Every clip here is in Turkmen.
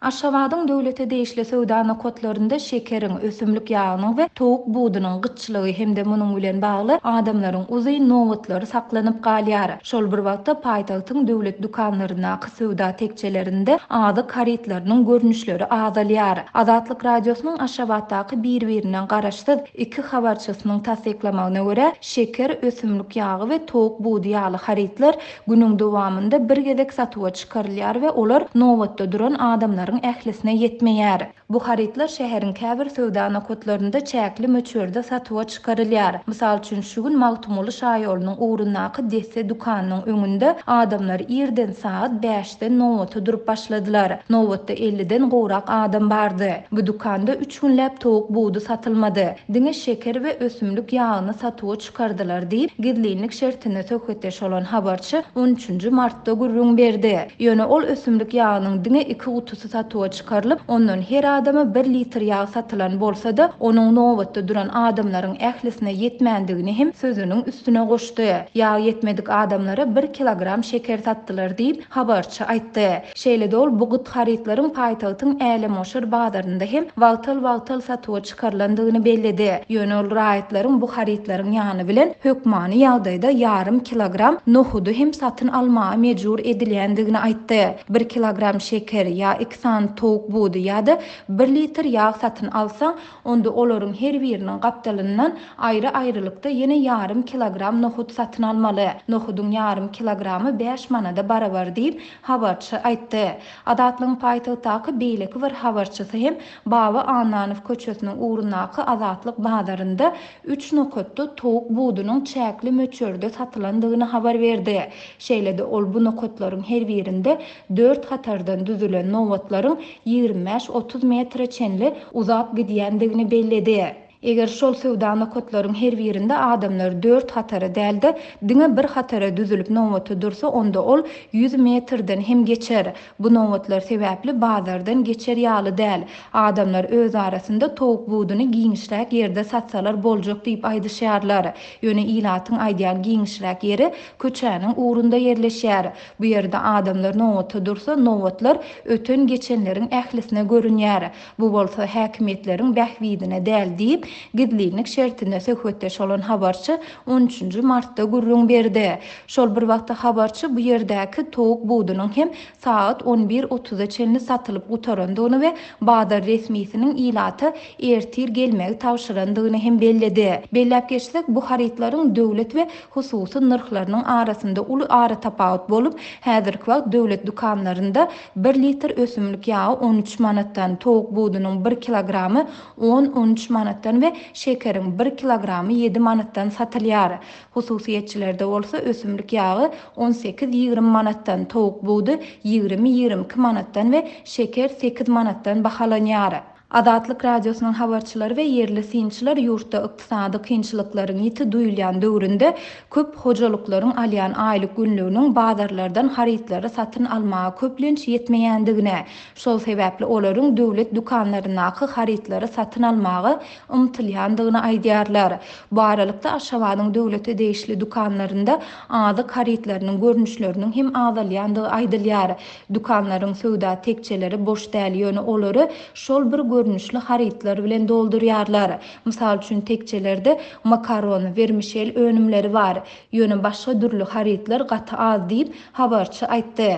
Aşgabadyň döwlete degişli söwda nokatlarynda şekeriň, ösümlik ýagynyň we towuk budunyň gytçylygy hem-de munuň bilen bagly adamlaryň uzyn nobatlary saklanyp galýar. Şol bir wagtda, paýtagtyň döwlet dükanlaryndaky söwda tekjelerinde azyk harytlarynyň görnüşleri azalýar. Azatlyk Radiosynyň Aşgabatdaky bir-birinden garaşsyz iki habarçysynyň tassyklamagyna görä, şeker, ösümlik ýagy we towuk budy ýaly harytlar Günüň dowamynda bir gezek satuwa çykarylýar we olar nobatda duran adamlaryň ählisine ýetmeýär. Bu harytlar şäheriň käbir söwda nokatlarynda çäkli möçberde satuwa çykarylýar. Mysal üçin, şu gün Magtymguly şaýolunyň ugrundaky Desse dükanynyň öňünde adamlar irden sagat bäşden nobata durup başladylar. Nobatda elliden gowrak adam bardy. Bu dükanda üç günläp towuk budy satylmady. Diňe şeker we ösümlik ýagyny satuwa çykardylar diýip, gizlinlik şertinde söhbetdeş bolan habarçy on üçünji martda gürrüň berdi. Ýöne ol ösümlik ýagynyň diňe iki gutusy satuwa çykarylyp, ondan her adama bir litr ýag satylan bolsa-da, onuň nobatda duran adamlaryň ählisine ýetmändigini hem sözüniň üstüne goşdy. Ýag ýetmedik adamlara bir kilogram şeker satdylar diýip, habarçy aýtdy. Şeýle-de ol bu gyt harytlaryň paýtagtyň Älemgoşar bazarynda hem wagtal-wagtal satuwa çykarylandygyny belledi. Ýöne ol raýatlaryň bu harytlaryň ýany bilen hökmany ýagdaýda ýarym kilogram nohudy hem satyn almaga mejbur edilýändigini aýtdy. Bir kilogram şeker ýa iki sany towuk budy ýa-da bir litr ýag satyn alsaň, onda olaryň her biriniň gapdalyndan aýry-aýrylykda ýene ýarym kilogram nohut satyn almaly. Nohudyň ýarym kilogramy bäş manada barabar diýip, habarçy aýtdy. Azatlygyň paýtagtdaky beýleki bir habarçysy hem Baba Annanow köçesiniň ugrundaky Azatlyk bazarynda üç nokatda towuk budunyň çäkli möçberde satylandygyny habar berdi. Şeýle-de ol bu nokatlaryň her birinde dört hatardan düzülen nobatlaryň 25-30 metre çenli uzap gidýändigini belledi. Eger şol söwda nokatlaryň her birinde adamlar dört hatara däl-de, diňe bir hatara düzülip nobata dursa, onda ol ýüz metrden hem geçer. Bu nobatlar sebäpli bazardan geçer ýaly däl. Adamlar öz arasynda towuk buduny giňişräk ýerde satsalar boljak diýip aýdyşýarlar. Ýöne ilatyň aýdýan giňişräk ýeri köçäniň ugrunda ýerleşýär. Bu ýerde adamlar nobata dursa, nobatlar öten-geçenleriň ählisine görünýär. Bu bolsa häkimiýetleriň bähbidine däl diýip, gizlinlik şertinde söhbetdeş bolan habarçy on üçünji martda gürrüň berdi. Şol bir wagtda habarçy bu ýerdäki towuk budunyň hem sagat on bir otuza çenli satylyp gutarandygyny we bazar resmisiniň ilata ertir gelmegi tabşyrandygyny hem belledi. Belläp geçsek, bu harytlaryň döwlet we hususy nyrhlarynyň arasynda uly aratapawut bolup, häzirki wagt döwlet dükanlarynda bir litr ösümlik ýagy 13 manatdan, towuk budunyň bir kilogramy on-on üç manatdan we şekeriň bir kilogramy ýedi manatdan satylýar. Hususyýetçilerde bolsa ösümlik ýagy on sekiz-ýigrimi manatdan, towuk budy ýigrimi-ýigrimi iki manatdan we şeker sekiz manatdan bahalanýar. Azatlyk Radiosynyň habarçylary we ýerli synçylar ýurtda ykdysady kynçylyklaryň ýiti duýulýan döwründe köp hojalyklaryň alýan aýlyk-günlüginiň bazarlardan harytlary satyn almaga köplenç ýetmeýändigine, şol sebäpli olaryň döwlet dükanlaryndaky harytlary satyn almaga ymtylýandygyny aýdýarlar. Bu aralykda, Aşgabadyň döwlete degişli dükanlarynda azyk harytlarynyň görnüşleriniň hem azalýandygy aýdylýar. Dükanlaryň söwda tekjeleri boş däl, ýöne olary şol bir görnüşli harytlar bilen doldurýarlar. Mysal üçin, tekjelerde makaron, wermişel önümleri bar. Ýöne başga dürli harytlar gaty az diýip, habarçy aýtdy.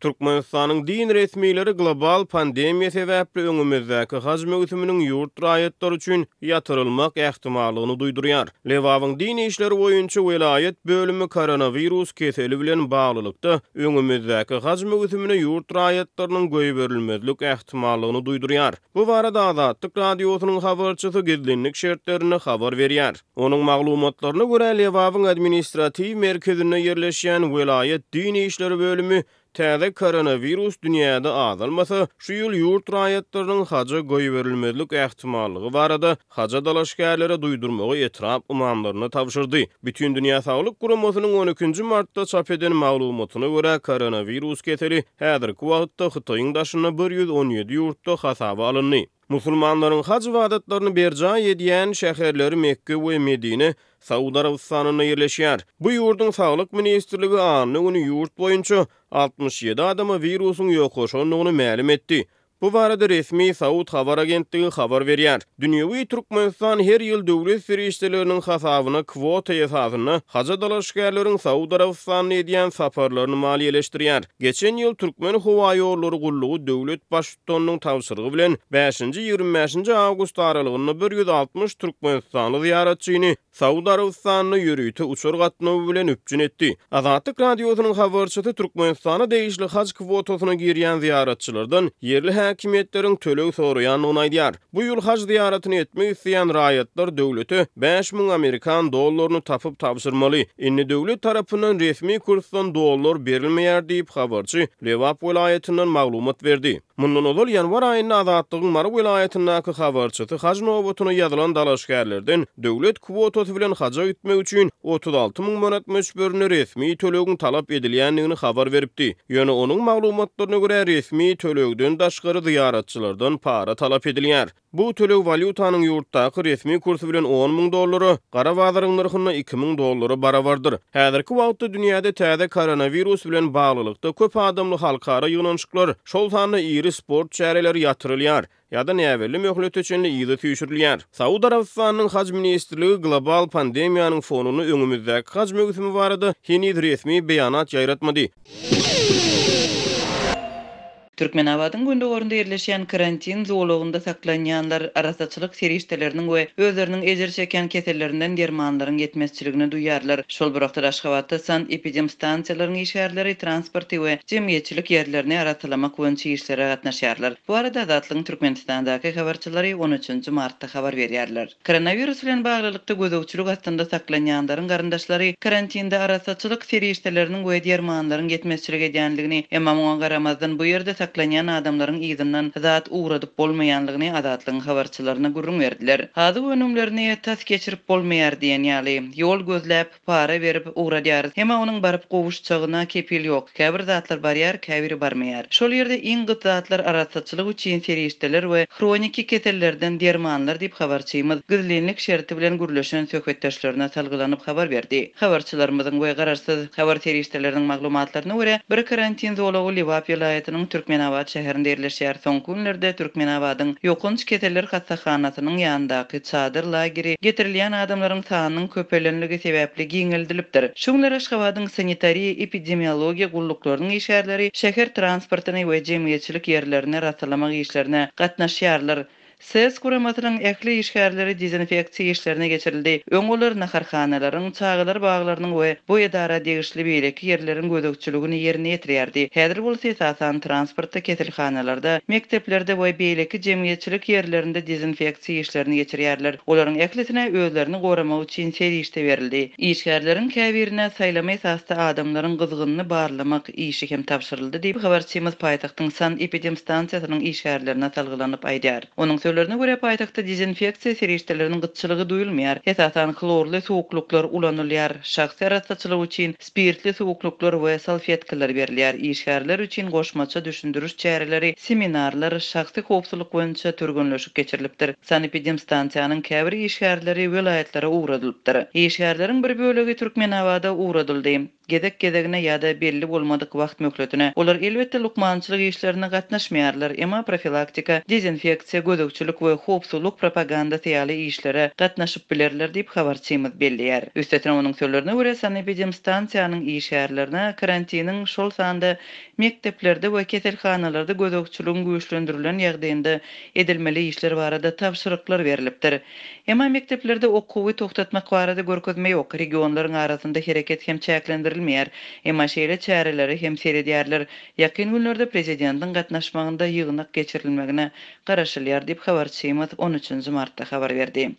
Türkmenistanyň din resmileri global pandemiýa sebäpli öňümizdäki haj möwsüminiň ýurt raýatlary üçin ýatyrylmak ähtimallygyny duýdurýar. Lebabyň din işleri boýunça welaýat bölümi koronawirus keseli bilen baglylykda öňümizdäki haj möwsümine ýurt raýatlarynyň goýberilmezlik ähtimallygyny duýdurýar. Bu barada Azatlyk Radiosynyň habarçysy gizlinlik şertlerinde habar berýär. Onuň maglumatlaryna görä, Lebabyň administratiw merkezinde ýerleşýän welaýat din işleri bölümi täze koronawirus dünýäde azalmasa, şu ýyl ýurt raýatlarynyň haja goýberilmezlik ähtimallygy barada haja dalaşgärlere duýdurmagy etrap ymamlaryna tabşyrdy. Bütindünýä Saglyk Guramasynyň on ikinji martda çap eden maglumatyna görä, koronawirus keseli häzirki wagtda Hytaýyň daşynda 117 ýurtda hasaba alyndy. Musulmanlaryň haj ybadatlaryny berjaý edýän şäherleri Mekge we Medine Saud Arabystanynda ýerleşýär. Bu ýurduň Saglyk ministrligi anna güni ýurt boýunça 67 adama wirusyň ýokaşandygyny mälim etdi. Bu barada resmi Saud habar agentligi habar berýär. Dünýewi Türkmenistan her ýyl döwlet serişdeleriniň hasabyna kwota esasynda haja dalaşgärleriň Saud Arabystanyna edýän saparlaryny maliýeleşdirýär. Geçen ýyl Türkmenhowaýollary gullugy döwlet Baştutanynyň tabşyrygy bilen bäşinji, 25-nji awgust aralygynda 160 türkmenistanly zyýaratçyny Saud Arabystanyna ýörite uçar gatnawy bilen üpjün etdi. Azatlyk Radiosynyň habarçysy Türkmenistana degişli haj kwotasyna girýän zyýaratçylardan ýerli häkimiýetleriň töleg soraýandygyny aýdýar. Bu ýyl haj zyýaratyny etmek isleýän raýatlar döwlete 5000 amerikan dollaryny tapyp tabşyrmaly. Indi döwlet tarapyndan resmi kursdan dollar berilmeýär diýip, habarçy Lebap welaýatyndan maglumat berdi. Mundan ozal, ýanwar aýynda Azatlygyň Mary welaýatyndaky habarçysy haj nobatyna ýazylan dalaşgärlerden döwlet kwotasy bilen haja gitmek üçin 36 müň manat möçberinde resmi tölegiň talap edilýändigini habar beripdi. Ýöne onuň maglumatlaryna görä, resmi tölegden daşgary zyýaratçylardan para talap edilýär. Bu töleg walýutanyň ýurtdaky resmi kursy bilen on müň dollara, gara bazaryň nyrhynda 2000 dollara barabardyr. Häzirki wagtda dünýäde täze koronawirus bilen baglylykda köp adamly halkara ýygnanyşyklar, şol sanda iri sport çäreleri ýatyrylýar ýa-da näbelli möhlete çenli yza süýşürilýär. Saud Arabystanynyň Haj ministrligi global pandemiýanyň fonunda öňümizdäki haj möwsümi barada heniz resmi beýanat ýaýratmady. Türkmenabadyň gündogarynda ýerleşýän karantin zolagynda saklanýanlar arassaçylyk serişdeleriniň we özleriniň ejir çekýän kesellerinden dermanlaryň ýetmezçiligini duýýarlar. Şol bir wagtda Aşgabatda sanepidemstansiýalaryň işgärleri transporty we jemgyýetçilik ýerlerini arassalamak boýunça işlere gatnaşýarlar. Bu barada Azatlygyň Türkmenistandaky habarçylary on üçünji martda habar berýärler. Koronawirus bilen baglylykda gözegçilik astynda saklanýanlaryň garyndaşlary karantinde arassaçylyk serişdeleriniň we dermanlaryň ýetmezçilik edýändigini, emma muňa garamazdan bu ýerde saklanýan adamlaryň yzyndan zat ugradyp bolmaýanlygyny Azatlygyň habarçylaryna gürrüň berdiler. Azyk önümlerini tas geçirip bolmaýar diýen ýaly, ýol gözläp, Para berip ugradýarys. Emma onuň baryp gowuşjagyna kepil ýok. Käbir zatlar barýar, käbiri barmaýar. Şol ýerde iň gyt zatlar arassaçylyk üçin serişdeler we hroniki kesellerden dermanlar diýip habarçymyz gizlinlik şerti bilen gürleşen söhbetdeşlerine salgylanyp habar berdi. Habarçylarymyzyň we garaşsyz habar serişdeleriniň maglumatlaryna görä, bir karantin zolagy Lebap welaýatynyň Türkmenabat şäherinde ýerleşýär. Soňky günlerde Türkmenabadyň ýokanç keseller hassahanasynyň ýanyndaky çadyr lageri getirilýän adamlaryň sanynyň köpelenligi sebäpli giňeldilipdir. Şu günler Aşgabadyň sanitariýa-epidemiologiýa gulluklarynyň işgärleri şäher transportyny we jemgyýetçilik ýerlerini rassalamak işlerine gatnaşýarlar. Ses guramasynyň ähli işgärleri dezinfeksiýa işlerine geçirildi. Öň olar naharhanalaryň, çagalar baglarynyň we bu edara degişli beýleki ýerleriň gözegçiligini ýerine ýetirýärdi. Häzir bolsa esasan transportda, keselhanalarda, mekdeplerde we beýleki jemgyýetçilik ýerlerinde dezinfeksiýa işlerini geçirýärler. Olaryň ählisine özlerini goramak üçin serişde berildi. Işgärleriň käbirine saýlama esasda adamlaryň gyzgynyny barlamak işi hem tabşyryldy diýip, habarçymyz paýtagtyň sanepidemstansiýasynyň işgärlerine salgylanyp aýdýar. Onuň sözlerine görä, paýtagtda dezinfeksiýa serişdeleriniň gytçylygy duýulmaýar. Esasan, hlorly suwuklyklar ulanylýar. Şahsy arassaçylyk üçin spirtli suwuklyklar we salfetkalar berilýär. Işgärler üçin goşmaça düşündiriş çäreleri, seminarlar, şahsy howpsuzlyk boýunça türgenleşik geçirilipdir. Sanepidemstansiýanyň käbir işgärleri welaýatlara ugradylypdyr. Işgärleriň bir bölegi Türkmenabada ugradyldy. Gezek-gezegine ýa-da belli bolmadyk wagt möhletine. Olar, elbetde, lukmançylyk işlerine gatnaşmaýarlar, emma profilaktika, dezinfeksiýa, gözegçilik we howpsuzlyk propagandasy ýaly işlere gatnaşyp bilerler diýip, habarçymyz belleýär. Üstesine, onuň sözlerine görä, sanepidemstansiýanyň işgärlerine karantiniň, şol sanda mekdeplerde we keselhanalarda gözegçiligiň güýçlendirilen ýagdaýynda edilmeli işler barada tabşyryklar berlipdir. Emma mekdeplerde okuwy togtatmak barada görkezme ýok, regionlaryň arasynda hereket hem çäklendirilmeýär. Emma şeýle çärelere hem seredýärler. Ýakyn günlerde prezidentiň gatnaşmagynda ýygnak geçirilmegine garaşylýar diýip, habarçymyz on üçünji martda habar berdi.